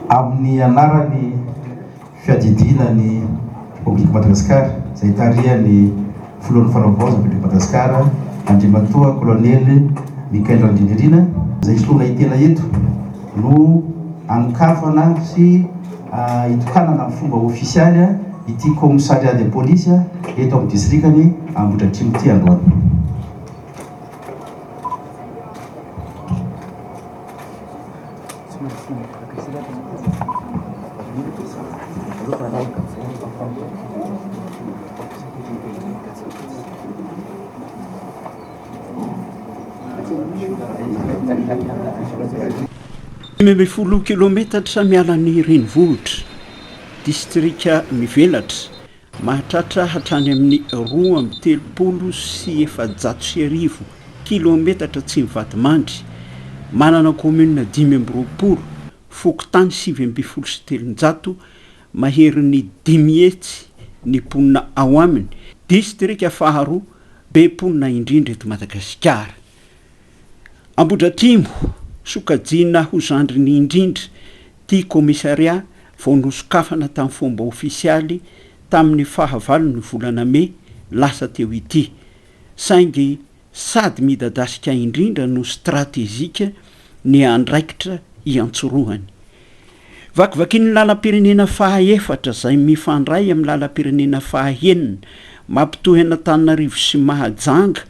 Amin'ny anaran'ny fiadidiana ny Repoblikan'i Madagasikara izay tarihan'ny Filohan'ny Fanavaozana ny Repoblikan'i Madagasikara, Andriamatoa Kolonely Michael Randrianirina, izay isoloana tena eto no anokafana sy itokanana amin'ny fomba ofisialy ity Commissariat de Police eto amin'ny Distrikan'i Ambohidratrimo ity androany. 15 kilometatra miala ny renivohitra, distrika mivelatra, Mahatratra hatrany amin'ny 1432 kilaometatra tsy mivadi-mandry, manana kaominina 25, fokontany 319, maherin'ny 500 ny mponina ao aminy, distrika faharoa be mponina indrindra eto Madagasikara. Ambohidratrimo, sokajiana ho zandriny indrindra ity kaomisarià vao nosokafana tamin'ny fomba ofisialy tamin'ny fahavalon'ny volana mey lasa teo ity, saingy sady midadasika indrindra no stratejika ny andraikitra iantsorohany. Vakivakian'ny lalam-pirenena faha-efatra izay mifandray amin'ny lalam-pirenena faha-enina mampitohy an'Antananarivo sy Mahajanga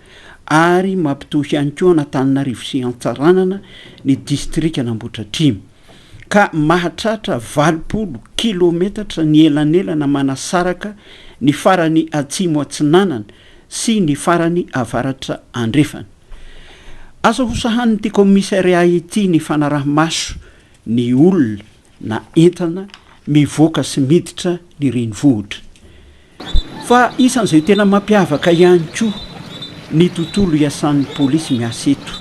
ary mampitohy ihany koa an'Antananarivo sy Antsaranana ny distrikan'Ambohidratrimo ka mahatratra 80 kilometatra ny elanelana manasaraka ny farany atsimo atsinanana sy ny farany avaratra andrefana. Asa hosahanin'ity kaomisarià ity ny fanaraha-maso ny olona na entana mivoaka sy miditra ny renivohitra. Fa isan'izay tena mampiavaka ihany koa ny tontolo iasan'ny polisy miasa eto.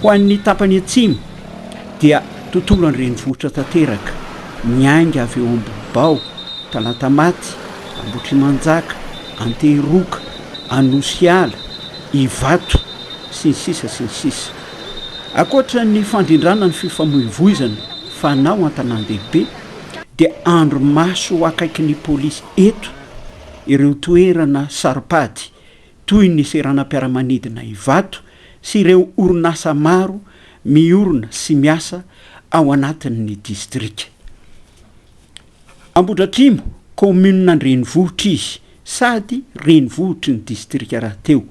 Ho an'ny tapany atsimo dia tontolo an-drenivohitra tanteraka, miainga avy eo Ambohibao, Talatamaty, Ambohitrimanjaka, Antehiroka, Anosiala, Ivato, sy ny sisa sy ny sisa. Ankoatra ny fandrindrana ny fifamoivoizana fanao an-tanàn-dehibe dia andro maso akaiky ny polisy eto ireo toerana saro-pady toy ny seranam-piaramanidina Ivato sy ireo orinasa maro miorina sy miasa ao anatin'ny distrika. Ambohidratrimo, kaominina an-drenivohitra izy sady renivohitry ny distrika rahateo.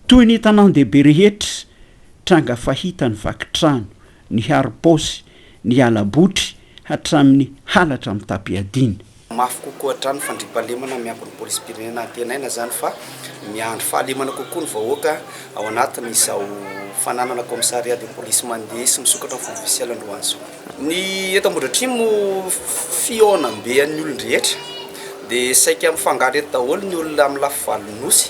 Toy ny tanàn-dehibe rehetra, tranga fahita ny vaky trano, ny harom-paosy, ny hala-botry hatramin'ny halatra mitam-piadiana. Mafy kokoa hatrany ny fandriampahalemana miampy ny polisim-pirenena. Antenaina izany fa miandry fahalemana kokoa ny vahoaka ao anatin'izao fananana commissariat de police mandeha sy misokatra amin'ny fomba ofisialy androany izao. Ny eto Ambohidratrimo fihaonambe an'ny olon-drehetra dia saika mifangaro eto daholo ny olona amin'ny lafivalon'ny Nosy.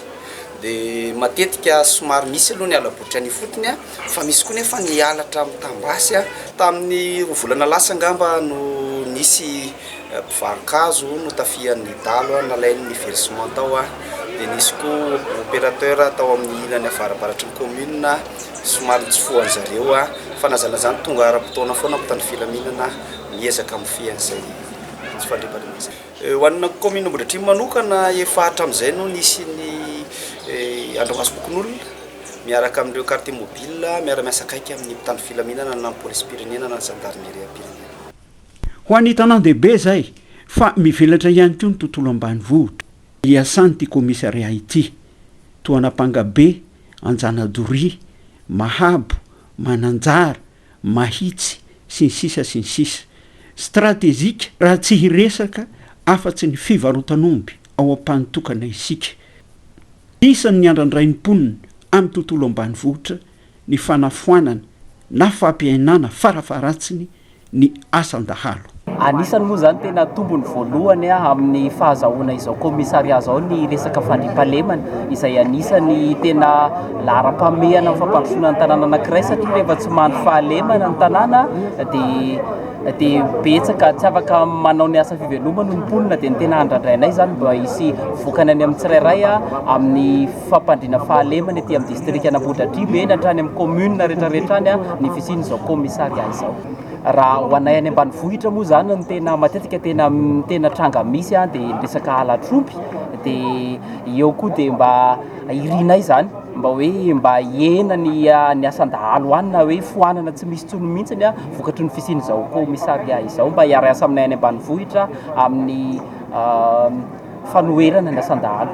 Dia matetika somary misy aloha ny hala-botry any ifotony fa misy koa nefa ny halatra mitam-basy. Tamin'ny roa volana lasa angamba no nisy mpivaro-kazo notafihan'ny dahalo, nalainy ny versement tao, dia nisy koa opérateur tao amin'ny ilany avarabaratry ny commune somary nitsofohan-dry zareo. Fa na izany na izany tonga ara-potoana foana mpitandro filaminana miezaka mifehy an'izay tsy fandriampahalemana izay. Ho an'ny kaominina Ambohidratrimo manokana, efa hatramin'izay no nisy ny andrimasom-pokonolona miaraka amin'ireo quartier mobile, miara-miasa akaiky amin'ny mpitandro filaminana na ny polisim-pirenena na ny zandarimeriam-pirenena. Ho an'ny tanàn-dehibe izay, fa mivelatra ihany koa ny tontolo ambanivohitra iasan'ity kaomisarià ity, toa an'Ampangabe, Anjanadoria, Mahabo, Mananjara, mahitsy, sy ny sisa sy ny sisa Stratejika raha tsy hiresaka afa-tsy ny fivarotan'omby ao Ampanotokana isika. Isan'ny andrandrain'ny mponina amin'ny tontolo ambanivohitra ny fanafoanana na fampihenana farafaharatsiny ny asan-dahalo. Anisany moa izany tena tombony voalohany amin'ny fahazahoana izao commissariat izao ny resaka fandriampahalemana izay anisany tena laharam-pahamehana amin'ny fampandrosoana ny tanàna anankiray satria rehefa tsy mandry fahalemana ny tanàna dia dia betsaka tsy afaka manao ny asa fivelomany ny mponina dia ny tena andrandrainay izany mba hisy vokany any amin'ny tsirairay amin'ny fampandriana fahalemana ety amin'ny distrikan'Ambohidratrimo eny hatrany amin'ny commune rehetrarehetra any ny fisian'izao commissariat izao. Raha ho anay any ambanivohitra moa izany ny tena matetika tena tena tranga misy dia ny resaka halatr'omby dia eo koa dia mba irinay izany mba hoe mba hihena ny ny asan-dahalo any na hoe foanana tsy misy intsony mihitsy vokatry ny fisian'izao commissariat izao mba hiara-hiasa aminay any ambanivohitra amin'ny fanoherana ny asan-dahalo.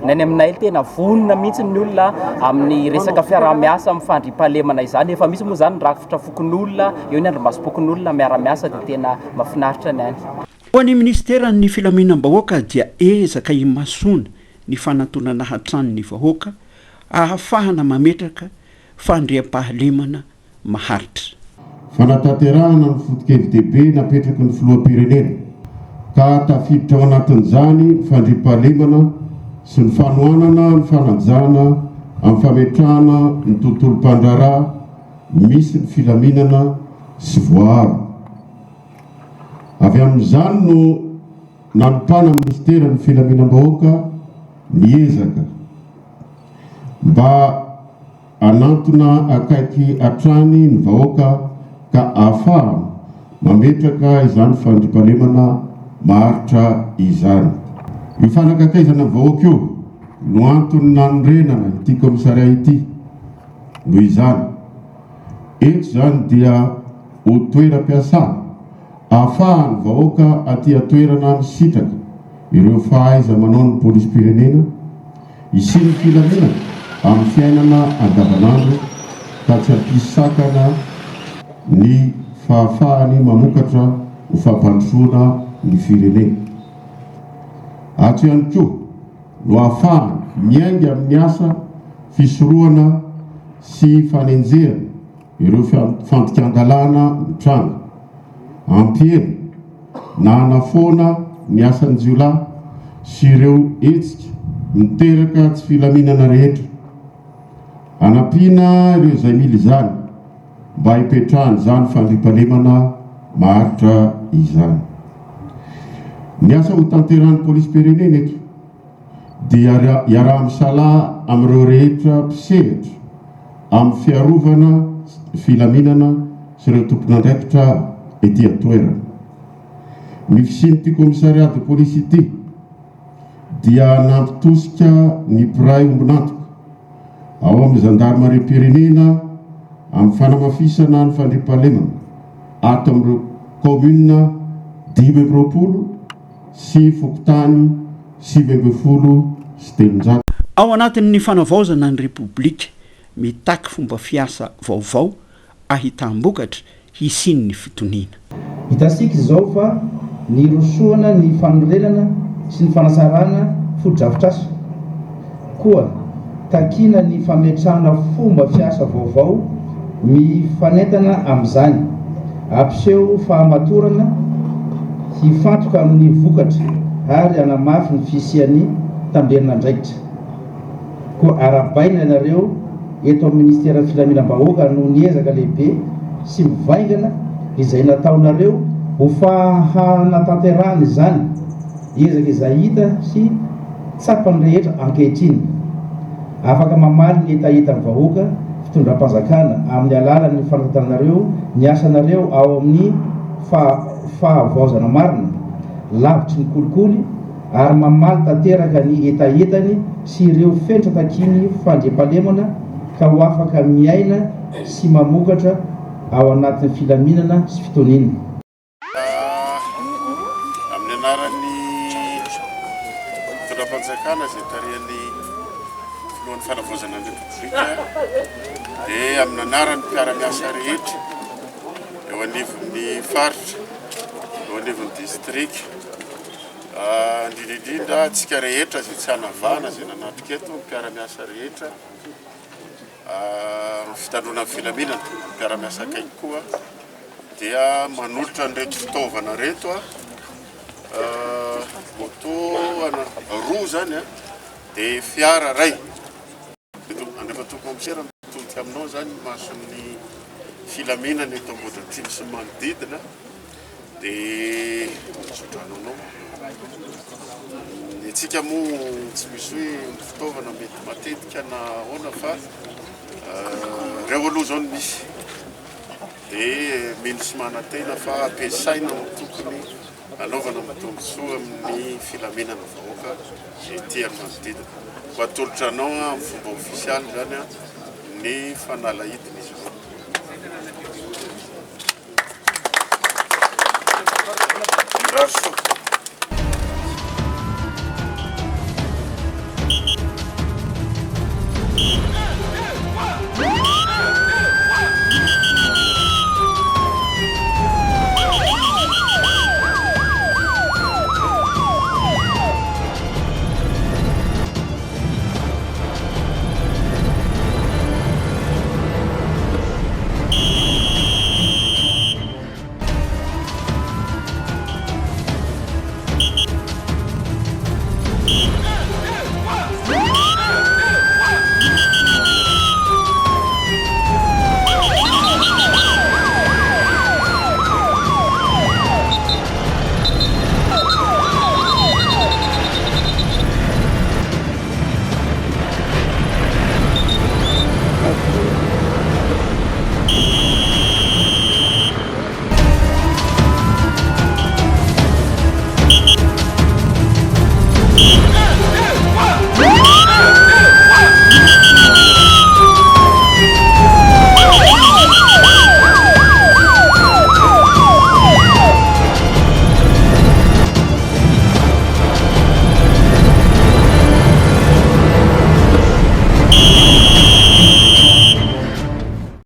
Ny any aminay tena vonona mihitsy ny olona amin'ny resaka fiaraha-miasa amin'ny fandriampahalemana izany. Efa misy moa izany ny rafitra fokonolona, eo ny andrimasom-pokonolona miara-miasa dia tena mahafinaritra ny any. Ho an'ny minisiteran'ny filaminam-bahoaka dia ezaka imasoana ny fanantonana hatrany ny vahoaka ahafahana mametraka fandriampahalemana maharitra. Fanatanterahana ny foto-kevi-dehibe napetraky ny Filoham-pirenena, ka tafiditra ao anatin'izany ny fandriampahalemana sy ny fanohanana ny fanajana amin'ny fametrahana ny tontolom-pandraharaha misy ny filaminana sy voaaro. Avy amin'izany no nanompana ny Minisiteran'ny Filaminam-bahoaka ny ezaka mba Hanantona akaiky hatrany ny vahoaka ka ahafahana mametraka izany fandriampahalemana maharitra izany. Io fanakakaizana ny vahoaka io no antony nanorenana ity kaomisariat ity. Noho izany, eto izany dia ho toeram-piasana ahafahan'ny vahoaka aty an-toerana misitraka ireo fahaiza-manaon'ny polisim-pirenena, Hisian'ny filaminana amin'ny fiainana andavanandro ka tsy hampisy sakana ny fahafahany mamokatra ho fampandrosoana ny firenena. Ato ihany koa no ahafahany miainga amin'ny asa fisorohana sy fanenjehana ireo fandikan-dalàna mitranga. Hampihena na hanafoana ny asan-jiolahy sy ireo hetsika miteraka tsy filaminana rehetra. Hanampiana ireo izay mila izany mba hipetrahan'izany fandriampahalemana maharitra izany. Ny asa hotanterahin'ny polisim-pirenena eto dia iaraha-misalahy amin'ireo rehetra mpisehatra amin'ny fiarovana ny filaminana sy ireo tompon'andraikitra ety an-toerana. Ny fisian'ity commissariat de police ity dia nampitosika ny mpiray ombon'antoka ao amin'ny zandarimariam-pirenena amin'ny fanamafisana ny fandriampahalemana ato amin'ireo kaominina 25 sy fokontany 319. Ao anatin'ny fanavaozana ny Repoblika, mitaky fomba fiasa vaovao ahitam-bokatra hisian'ny fitoniana. Hitantsika izao fa nirosoana ny fanorenana sy ny fanatsarana fotodrafitrasa. Koa takiana ny fametrahana fomba fiasa vaovao mifanentana amin'izany, hampiseho fahamatorana, hifantoka amin'ny vokatra ary hanamafy ny fisian'ny tamberin'andraikitra. Koa arahabaina ianareo eto amin'ny Minisiteran'ny Filaminam-bahoaka noho ny ezaka lehibe sy mivaingana izay nataonareo ho fahanatanterahana izany ezaka izay hita sy tsapan'ny rehetra ankehitriny. Afaka mamaly ny hetahetan'ny vahoaka fitondram-panjakana amin'ny alalan'ny fanatantanareo ny asanareo ao amin'ny fahavaozana marina, lavitry ny kolikoly, ary mamaly tanteraka ny hetahetany sy ireo fenitra takian'ny fandriampahalemana ka ho afaka miaina sy mamokatra ao anatin'ny filaminana sy fitoniana. Amin'ny anaran'ny fitondram-panjakana izay tarihan'ny filohan'ny fanavaozana ny Repoblika dia amin'ny anaran'ny mpiara-miasa rehetra eo anivon'ny faritra, eo anivon'ny distrika, indrindra indrindra antsika rehetra izay tsy hanavahana izay nanatrika eto, ny mpiara-miasa rehetra amin'ny fitandroana ny filaminana, ny mpiara-miasa akaiky koa. Dia manolotra an'ireto fitaovana ireto a, moto roa izany a, dia fiara iray. Andriamatoa Kaomisera, mitodika aminao izany ny mason'ny filaminana eto Ambohidratrimo sy ny manodidina, dia mitsodrano anao. Ny antsika moa tsy misy hoe ny fitaovana mety matetika na ahoana fa ireo aloha izao no misy. Dia mino sy manantena fa ampiasaina amin'ny tokony hanaovana ny tombontsoa amin'ny filaminana vahoaka ety amin'ny manodidina. Ho atolotra anao amin'ny fomba ofisialy izany ny fanalahidin'izy ireo. Mirary soa.